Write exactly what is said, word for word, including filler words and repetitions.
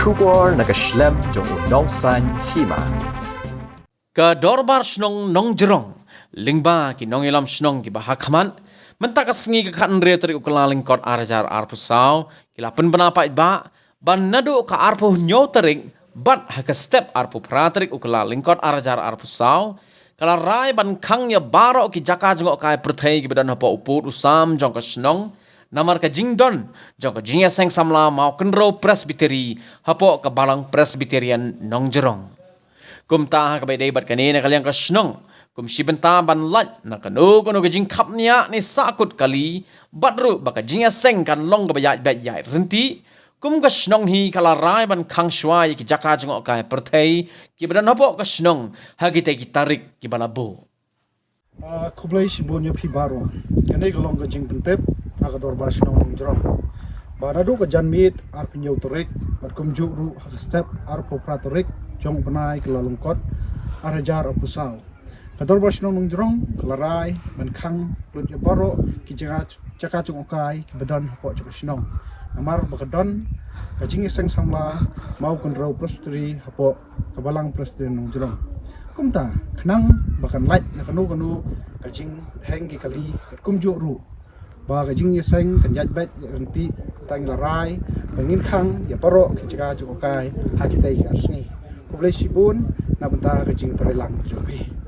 Khubor na ka shlem jong u Nongsaiñ Hima. Ka Dorbar Shnong Nongjrong lyngba ki nongïalam shnong kiba hakhmat mynta ka sngi ka khathynriew tarik u Kyllalyngkot ar hajar arphew saw ki la pynbna paidbah ban naduh ka arphew hynñiew tarik bad ha ka step arphew phra tarik u Kyllalyngkot ar hajar arphew saw ka la rai ban khang ïa baroh ki jaka jngohkai pyrthei kiba don hapoh u pud u sam jong ka shnong namar ka jingdon jong ka jingïaseng samla Mawkynrew Presbytery hapoh ka Balang Presbyterian Nongjrong. Kumta ha kaba ïadei bad kane na ka liang ka shnong kum shi bynta ban lait na kano kano ka jingkhapniah ne sahkut kali bad ruh ba ka jingïaseng kan long kaba ïaid beit ïaid ryntih, kum ka shnong hi ka la rai ban khang shuwa ïa ki jaka jngohkai pyrthei kiba don hapoh ka shnong ha kitei ki tarik kiba la buh. Ah, khublei shibun ïa phi baroh. Kane ka long ka jingpyntip na ka Dorbar Shnong Nongjrong ba naduh ka janmiet arphew hynñiew tarik bad kumjuh ruh ha ka step arphew phra tarik jong u bnai Kyllalyngkot ar hajar arphew saw, ka Dorbar Shnong Nongjrong ka la rai ban khang lut ïa baroh ki jaka, jaka jngohkai kiba don hapoh jong ka shnong namar ba ka don ka jingïaseng samla Mawkynrew Presbytery hapoh ka Balang Presbyterian Nongjrong. Kumta khnang ba kan lait na kano kano ka jingheng ki kali bad kumjuh ruh ba ka jingïaseng kan ïaid beit ïaid ryntih, tang la rai ba ngin khang ïa baroh ki jaka jngohkai ha kitei ki ar sngi. Khublei shibun na bynta ka jingtrei lang jong phi.